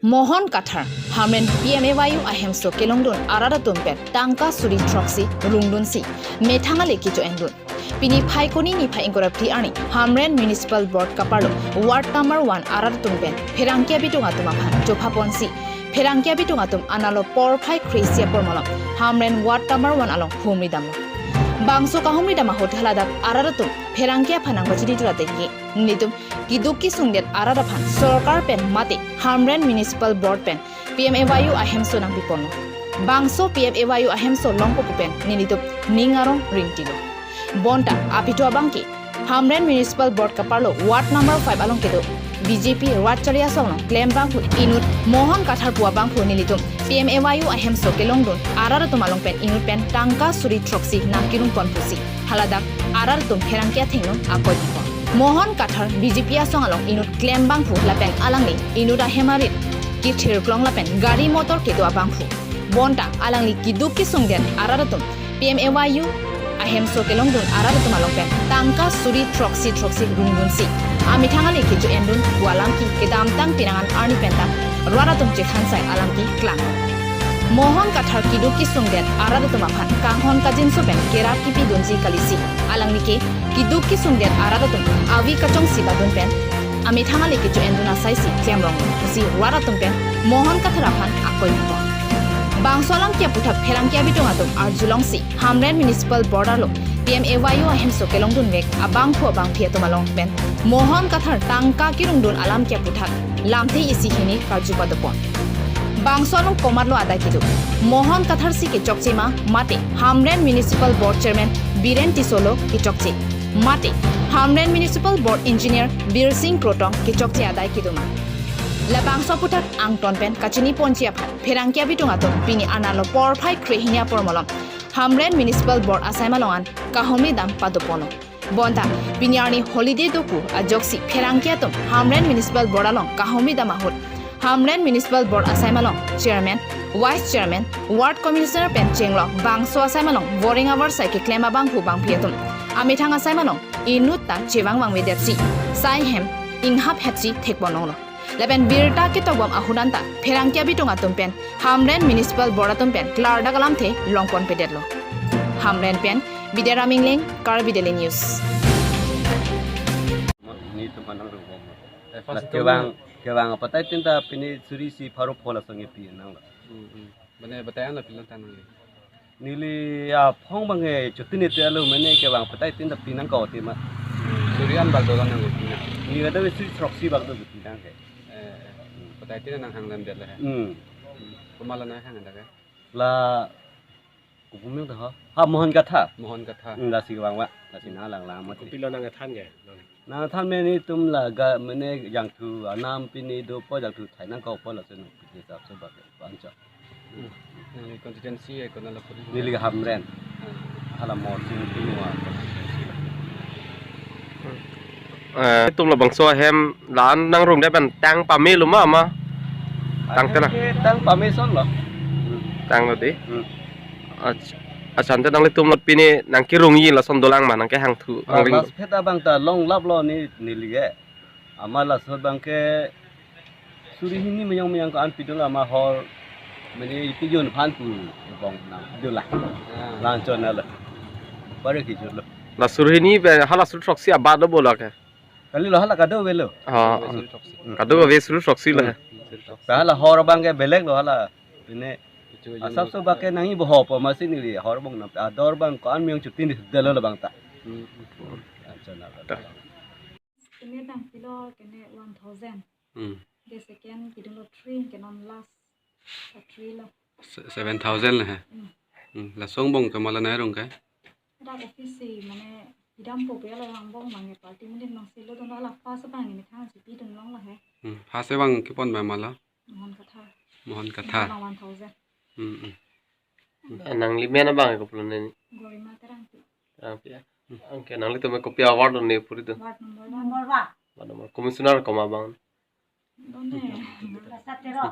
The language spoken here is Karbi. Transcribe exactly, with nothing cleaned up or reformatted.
Mohon Kathar, Hamren P M A Y U ahemso kelongdun arat atum pen tangka suri throksi rungdunsi methang ale kecho-endun. Pini Phaikuni niphai ingkoi ra phli arni Hamren Municipal Board kaparlo Ward number one arat atum pen pherangke abitung atum aphan chophaponsi pherangke abitung atum analo porphai kre-isi apor malom Hamren Ward number one along humri damlo. Bangso kahumri dam ahut haladak arat atum pherangke aphan nangpachini turateki nelitum keduk kesungdet arat aphan sorkar pen mate Hamren Municipal Board pen P M A Y U ahemso nangpiponlo. Bangso P M A Y U ahemso longpo pu pen nelitum ning arong ringtilo. Bonta aphi thu abangke Hamren Municipal Board kaparlo Ward number five along kedo B J P rat charli asong along klembangphu inut Mohon Kathar pu abangphu nelitum P M A Y U ahemso kelongdun arat atum along pen inut pen tangka suri throksi nangkerungpon pusi haladak arat atum pherangke athengno akoi pipon. Mohon Kathar B J P asong along inut klembangphu lapen alangli inut ahem arit kethir klong lapen gari motor kedo abangphu. Bonta alangli keduk kesungdet arat atum P M A Y U ahemso kelongdun arat atum along pen tangka suri throksi throksi rungdunsi amethang ale kecho-endun pu alam ke kedamtang penang an arni pen ta rat atum chethansai alam ke klang. Mohon Kathar keduk kesungdet arat atum aphan kanghon kajinso pen kerap kepidunji kalisi alangli ke keduk kesungdet arat atum avi kachongsi padun pen amethang ale kecho-endun asaisi klemrong pusi rat atum pen Mohon Kathar aphan akoi pipon. Bangso alam ke aputhak pherangke abitung atum arjulongsi Hamren Municipal Board arlo P M A Y U ahemso kelongdunvek abangphu abangphi atum along pen Mohon Kathar tangka kerungdun alam ke aputhak lamthe isi hini karju padopon. Bangso along komatlo adai kedo, Mohon Kathar si kechokche ma mate Hamren Municipal Board Chairman Biren Tisso lo kechokche mate Hamren Municipal Board Engineer Birsing Krotong kechokche adai kedo ma. Labangso aputhak angton pen kachiniponji aphan pherangke abitung atum pini analo porphai krehini apor malom Hamren Municipal Board asaima along an kahumri dam padoponlo. Bonta pini arni holiday doku ajoksi pherangke atum Hamren Municipal Board along kahumri dam ahut Hamren Municipal Board asaima along Chairman, Vice Chairman, Ward Commissioner pen chenglok bangso asaima along boring hours sai keklem abangphu bangphi atum amethang asaima along inut ta chevang vangvedetsi sai hem inghap hetsi thekponlonglo. Lapen birta ketokbom ahut anta pherangke abitung atum pen Hamren Municipal Board atum pen klardak alamthe longponpedetlo. Hamren pen Bidyarama Engleng, Karbi Daily News. Ni teman nang rubom. Eh, first itu kevang, kevang apatai tin ta pini suri isi pharo pho lason ngepi nanglo. Hmm, hmm. Mane batai an la pilan tanang ni. Neli aphong abang ke chotini te alo mane kevang apatai tin ta pinang kau ti ma. Suri an bak do nang ngepi nang. Ni ada suri throksi bak do pinang ke. Eh, eh. Apatai tin nanghang lamdet le he. Hmm. Hmm. Komat lo nanghang dak ke? La Kopi amen ta ha? Ha, Mohon Kathar. Mohon Kathar. Hmm, lasi vang va. Lasi nanglang lang mati. Kopilo nangthan ke? Nangthan mane itum la ga mane jangthu anam pini dopo jangthu thai nang kau po lason pini sap so bak ancha. Hmm. Nangli constituency ke konat lapu? Neli ke Hamren. Ah. Hala Morsing Timung. Eh, itum labangso ahem la-an nangrungdet pen tang pamelo ma ma? Tang tela. Ahem ke tang pame son lo. Tanglo dei. Hmm. Ach-, achan te nanglitum lo pini nangkerungji lason dolang ma nangkehangthu? Ba, angling. Last pheta abang ta longlaplo ne, neli ke. Amat laso abang ke suri hini meyang meyang ko-an pidunlo amat hor mane ipijun aphan pu bong nangpidunlo. Ah. Lanchon nalo. Pare kijunlo. La suri hini pen hala suri throksi abat lo bo la ke? Kalilo hala kadokave lo. Ah. Suri throksi. Hmm. Kadokave suri throksi lo he. Hmm. Suri throksi. Hala hor abang ke belek lo hala. Pine asap so bak ke nangji boho po masi neli hor bong nang ador abang ko-an meyang chotini delo labang ta. Hmm. Lanchon nalo. Ta. Kene abang pilo kene one thousand. Hmm. The second pidunlo three, ke non last ta three lo. Se-, seven thousand lo he. Hmm. Hmm. Laso angbong ke ma la nangrung ke? Dak office si mane pidampo pe lo angbong abang ke party mungkin nangsi lo dun la first abang ke methang si pidunlonglo he. Hmm. First abang kepon abang ma lo? Mohon Kathar. Mohon Kathar. Abang one thousand. Hmm, hmm. Eh, nangli men abang ke kopilo ne ni? Gorima Terangpi. Terangpi ya. Hmm. Anke nanglitum ke kopi award ne puri do? Ward number one. Ward number. Commissioner komat abang? Done. Satero.